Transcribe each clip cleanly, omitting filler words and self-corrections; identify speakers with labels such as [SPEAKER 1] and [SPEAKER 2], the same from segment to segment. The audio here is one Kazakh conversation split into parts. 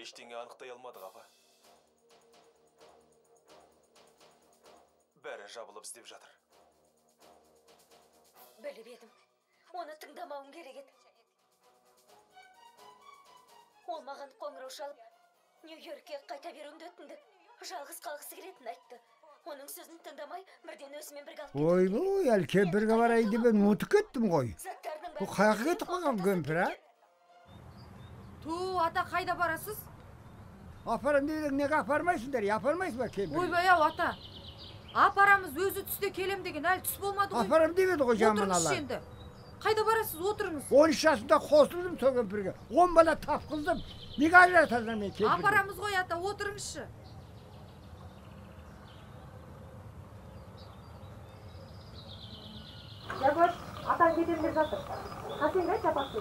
[SPEAKER 1] Ештеңе анықтай алмадық, апа. Бәрі жабылып іздеп жатыр.
[SPEAKER 2] Біліп едім. Оны тыңдамауым керек еді. Ол маған қоңырау шалып, Нью-Йоркке қайта беруімді өтінді. Жалғыз қалғысы келетінін айтты. Оның сөзін тыңдамай, бірден өзімен бірге алып кетті.
[SPEAKER 3] Ойбой, әлі кемпірге барайын деп мен ұмытып кеттім ғой. Бұл қаяққа кетіп қалған кемпір, а?
[SPEAKER 4] Ту, ата, қайда барасыз?
[SPEAKER 3] Апарам деп едің, неге апармайсыңдар? Апармайсың ба кемпірге?
[SPEAKER 4] Ойбай ау, ата. Апарамыз, өзі түсте келем деген, әлі түс болмады ғой.
[SPEAKER 3] Апарам деп еді ғой жаман ала.
[SPEAKER 4] Отырыңызшы енді. Қайда барасыз, отырыңыз.
[SPEAKER 3] 13 жасымда қосылдым сол кемпірге. 10 бала тапқыздым. Неге ажыратасың мен кемпірге?
[SPEAKER 4] Апарамыз ғой, ата, отырыңызшы.
[SPEAKER 5] Жагөш, атаң кетем деп жатыр. Қасенге айтшы, апасы.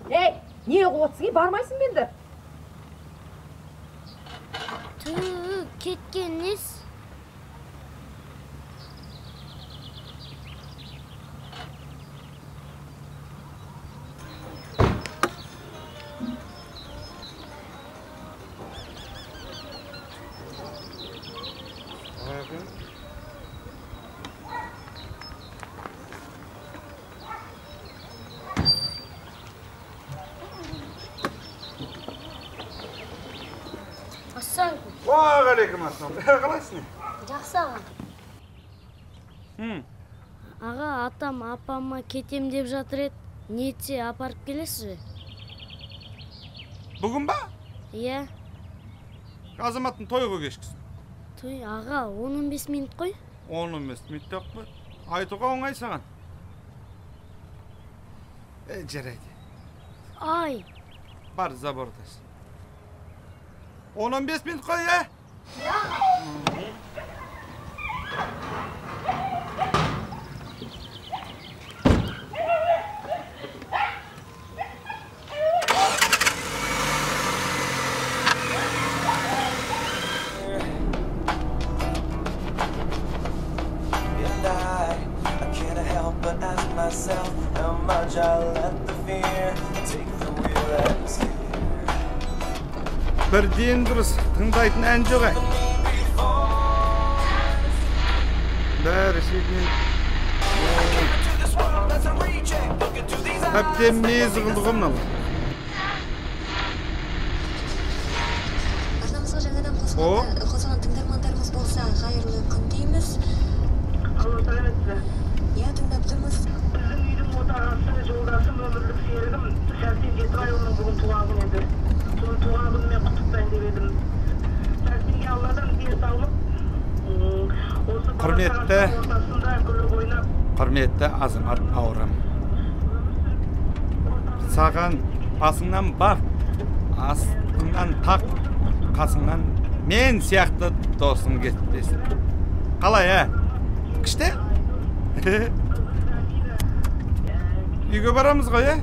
[SPEAKER 5] Ей, не қылып бармайсың ба енді?
[SPEAKER 6] Түү, кеткен несі?
[SPEAKER 7] Уағалейкум ассалам. Қалайсың?
[SPEAKER 6] Жақсы, аға. Аға, атам апама кетем деп жатыр еді. Нетсе апарып келесіз бе?
[SPEAKER 7] Бүгін ба?
[SPEAKER 6] Иә.
[SPEAKER 7] Азаматтың тойы ғой кешкісін.
[SPEAKER 6] Той, аға, 10-15 минут қой.
[SPEAKER 7] 10-15 минут деп қой. Айтуға оңай саған. Жарайды.
[SPEAKER 6] Ай.
[SPEAKER 7] Бар, забордасың. 10-15 минут қой, ә?
[SPEAKER 8] And I can't help but ask myself how much I let the fear take the wheel and steer.
[SPEAKER 7] Бірден дұрыс тыңдайтын ән жоқ, ә. Бәрі шетінен әбден мезі қылды ғой мыналар.
[SPEAKER 2] Арнамызға жаңадан қосылған тыңдармандарымыз болса, қайырлы күн дейміз.
[SPEAKER 5] Алло, сәлеметсіз бе?
[SPEAKER 2] Иә, тыңдап тұрмыз.
[SPEAKER 5] Біздің үйдің отағасы, жолдасым, өмірлік серігім Сәрсен Жетібайұлының бүгін туған күні еді. Соны туған күнімен құттықтайын деп едім. Сәрсенге Алладан денсаулық, осы
[SPEAKER 7] Құрметті
[SPEAKER 5] ортасында күліп ойнап,
[SPEAKER 7] құрметті азамат бауырым. Саған басыңнан бақ, астыңнан тақ, қасыңнан мен сияқты досың кетпесін. Қалай, ә? Күшті? Үйге барамыз ғой, ә?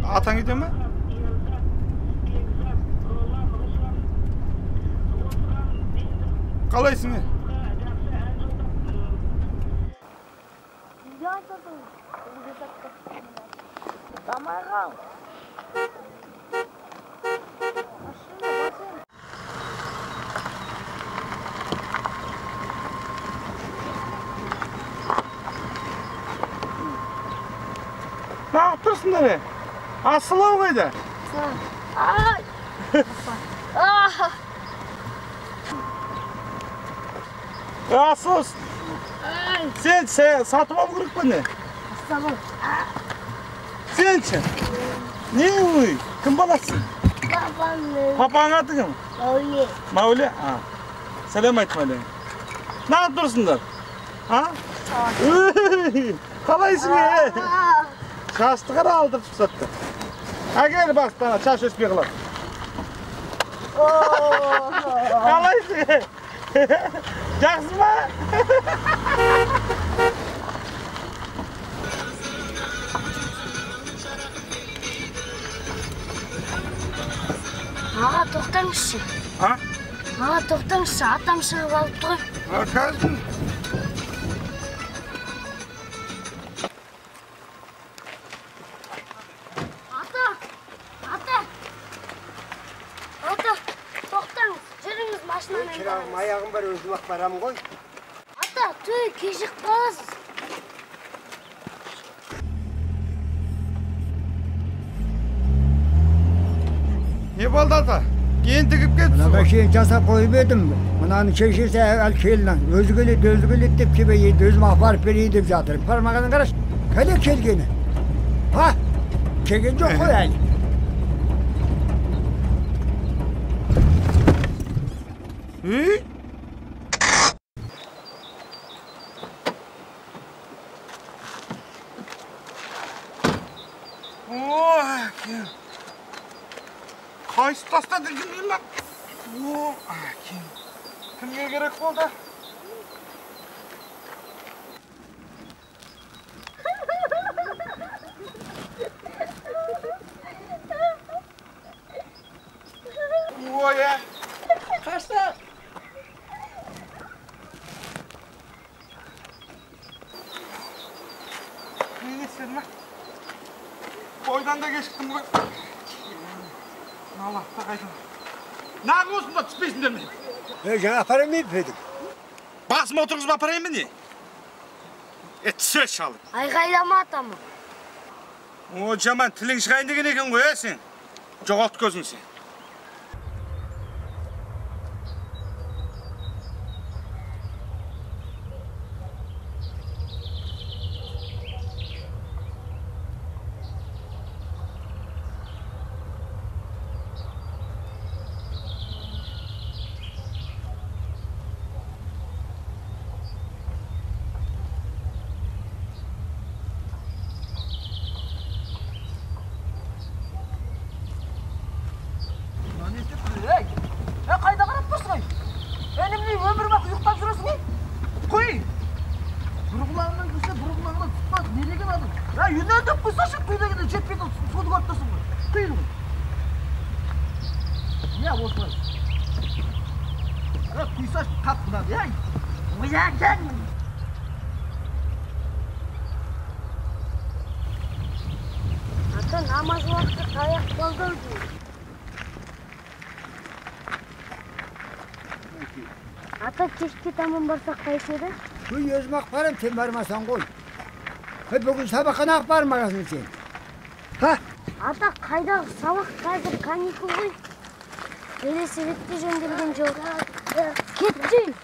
[SPEAKER 7] Атаң үйде ме? Қалайсың, ә? Неғып тұрсыңдар, е? Асылау қайда? Асыл, сен сатып алу керек пе не? Сен ше? Не ой? Кім баласың?
[SPEAKER 6] Папам.
[SPEAKER 7] Папаның аты кім?
[SPEAKER 6] Мәуле.
[SPEAKER 7] Мәуле? Сәлем айт Мәуле. Неғып тұрсыңдар? А? Қалайсың, е? Шашты қара алдырып тастапты. Әкел бақыт, шаш өспей қалады. Қалайсың? Жақсы ма?
[SPEAKER 6] Аға, тоқтаңызшы.
[SPEAKER 7] А?
[SPEAKER 6] Аға, тоқтаңызшы, атам шығып алыпты ғой.
[SPEAKER 7] Қазір.
[SPEAKER 6] Ата, ата, ата, тоқтаңыз, жүріңіз машинамен
[SPEAKER 3] Шырағым,
[SPEAKER 6] барамыз.
[SPEAKER 3] Аяғым бар, өзім ақ барамын ғой.
[SPEAKER 6] Ата, той кешігіп қаласыз.
[SPEAKER 7] Не болды, ата? Ентігіп кетіпсіз
[SPEAKER 3] Мына
[SPEAKER 7] ғой.
[SPEAKER 3] мәшине жасап қойып едім. Мынаның шешесі әлі келін. Өзі келеді, өзі келеді деп келмей, енді өзім апарып берейін деп жатыр. Бармағанын қарашы. Қане келгені? Ха? Келген жоқ қой әлі.
[SPEAKER 7] Үй? О, әкем. Қайсы тастады екен ма? О, әкем. Кімге керек болды? Ой, ә. Қашты. Не істедің ма? Бойдан да кешіктім ғой. Аллах та қайдан. Нағыз осында түспейсіңдер ме?
[SPEAKER 3] Е, жаңа апарамын ба едің?
[SPEAKER 7] Басыма отырғызып апарайын ба не? Е, түсе шалып.
[SPEAKER 6] Айғайлама атама.
[SPEAKER 7] О, жаман тілің шығайын деген екен ғой, ә, сен? Жоғалт көзің сен.
[SPEAKER 5] Ей, қайда қарап тұрсың ей? Әне міне өмір бақи ұйықтап жүресің ей? Қой. Бір құлағыңнан кірсе, бір құлағыңнан түспас. Не деген адам? Ей, үнемдеп қойсашы, құй дегенде жетпейді, суды көріп тұрсың ғой. Құй ғой. Иә, осылай. Ей, құйсашы, қап мынаны, ей. Оян.
[SPEAKER 6] Ата, намаз уақыты таяқ қалды ау деймін. Ата, кешке таман барсақ қайтеді?
[SPEAKER 3] Өй, өзім ақ барам, сен бармасаң ғой. Ей, бүгін сабаққа ақ бармағансың сен. Ха?
[SPEAKER 6] Ата, қайдағы сабақ, қазір каникул ғой. Велосипед те жөнделген жоқ. Кеттім.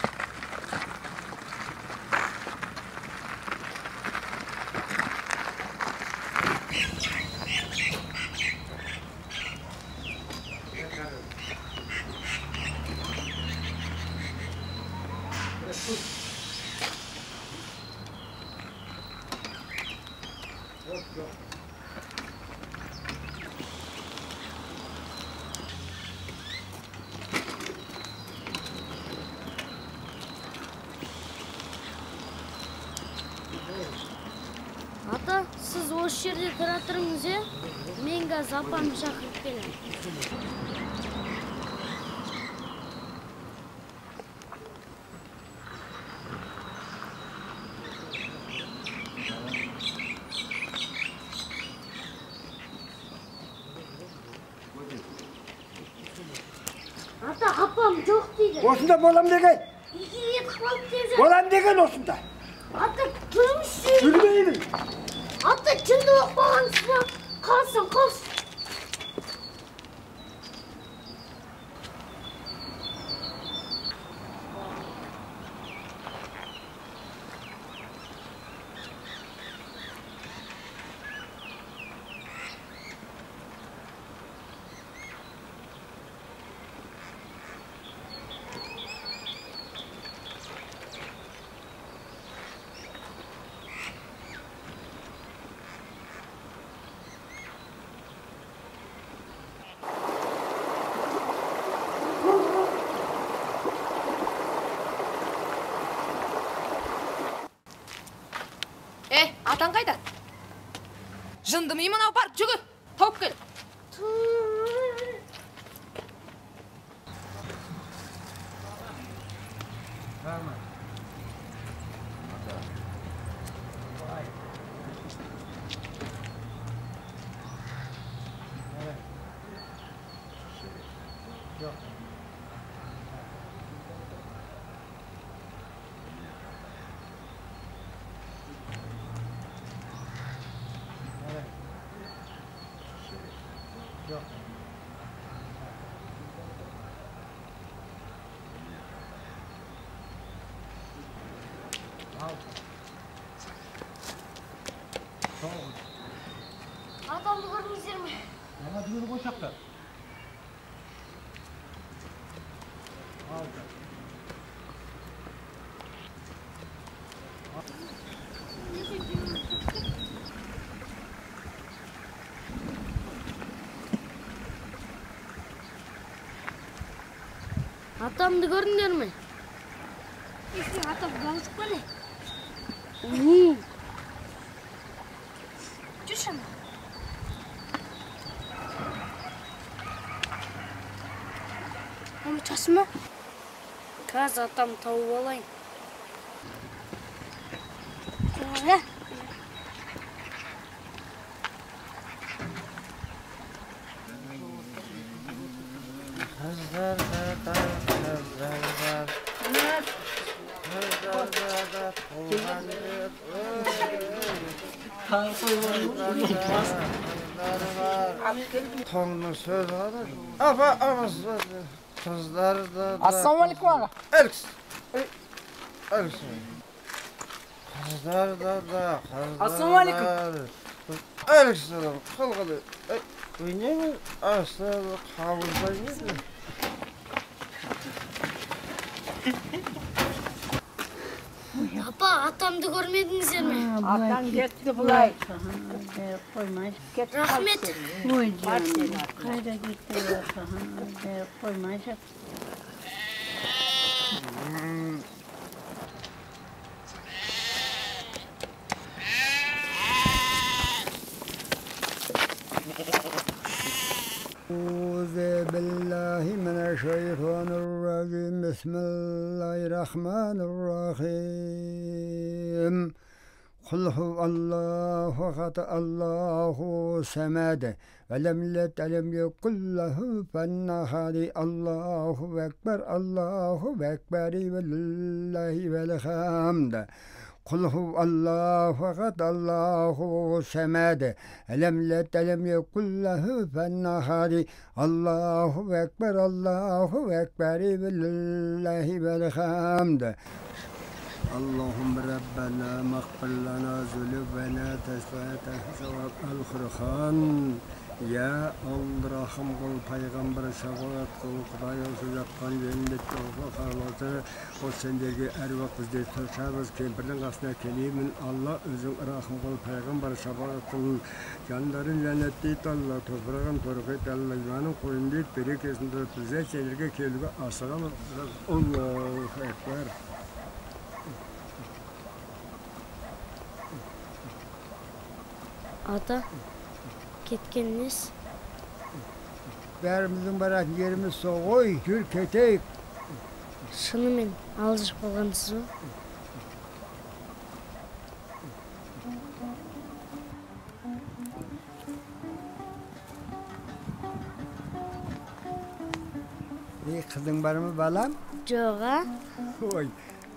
[SPEAKER 6] Ата, сіз осы жерде тұра тұрыңыз, е? Мен қазір апамды шақырып келемін. Ата, апам жоқ дейді.
[SPEAKER 3] Осында болам деген.
[SPEAKER 6] Үйге кетіп қалды деп жатыр.
[SPEAKER 3] Болам деген осында.
[SPEAKER 6] Ата, тұрыңызшы.
[SPEAKER 3] Жүрмеймін.
[SPEAKER 6] Ата, жынды болып қалғансыз ба? Қалсын, қалсын.
[SPEAKER 4] Атаң қайда? Жынды ми мынау, бар, жүгір, тауып кел.
[SPEAKER 7] 9.
[SPEAKER 6] Атамды көрдіңіздер ме?
[SPEAKER 7] Ана түгелі қой шақты. 6.
[SPEAKER 6] Атамды көрдіңдер ме? Атам жалғыз қане? Жүрші ана. Ұмытасың ба? Қазір атам тауып алайын.
[SPEAKER 7] Тоңның сөзі ғана. Апа, анасы қыздар да.
[SPEAKER 9] Ассалаумағалейкум аға.
[SPEAKER 7] Әлкіс. Әлкіс. Қыздар да қыздар.
[SPEAKER 9] Ассалаумағалейкум.
[SPEAKER 7] Әлкіс. Қылғыды. Ойнаймын, асылы қабылдаймын.
[SPEAKER 6] Апа, атамды көрмедіңіздер ме?
[SPEAKER 10] Атаң кетті бұлай.
[SPEAKER 6] Рахмет.
[SPEAKER 10] Ой, жаным, қайда кетті қоймайшы.
[SPEAKER 3] أعوذ بالله من الشيطان الرجيم. بسم الله الرحمن الرحيم. قل هو الله أحد الله الصمد ولم يلد ولم يكن له كفوا أحد. الله أكبر الله أكبر ولله الحمد. قل هو الله أحد الله الصمد لم يلد ولم يكن له كفوا أحد. الله أكبر الله أكبر ولله الحمد. اللهم ربنا اغفر لنا ذنوبنا تسوات الخرخان. Я Алла рахым қыл, пайғамбар шапағат қыл, Құдай осы жатқан жәннетте қаласы. Ол сендерге әр уақыт бізде тұрсамыз, кемпірдің қасына келемін. Алла өзің рахым қыл, пайғамбар шапағат қыл. Жандарын жәннетте ет Алла, топырағын торқа ет Алла, иманын қойын ет, берекесін тұр. Бізде сендерге келуге асығамыз. Аллаху акбар.
[SPEAKER 6] Ата, кеткен несі?
[SPEAKER 3] Бәріміздің баратын жеріміз сол ғой, жүр кетейік.
[SPEAKER 6] Шынымен алжып қалғансыз ба?
[SPEAKER 3] Ей, қызың бар ма, балам?
[SPEAKER 6] Жоқ, а?
[SPEAKER 3] Ой,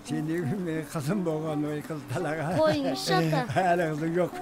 [SPEAKER 3] сендегі менің қызым болған, ой, қыз талаға.
[SPEAKER 6] Қойыңызшы, ата.
[SPEAKER 3] Әлі қызың жоқ.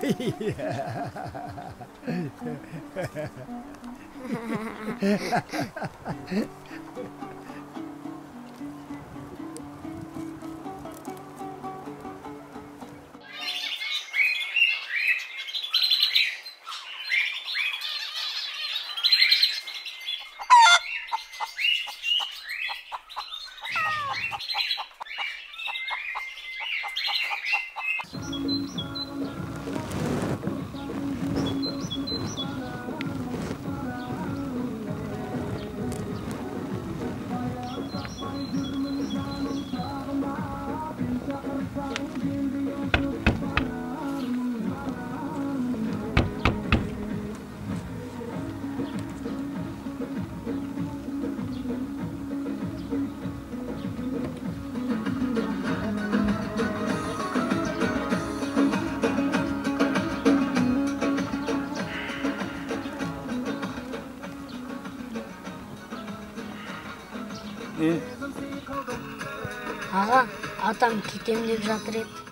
[SPEAKER 6] Аға, атам кетем деп жатыр еді.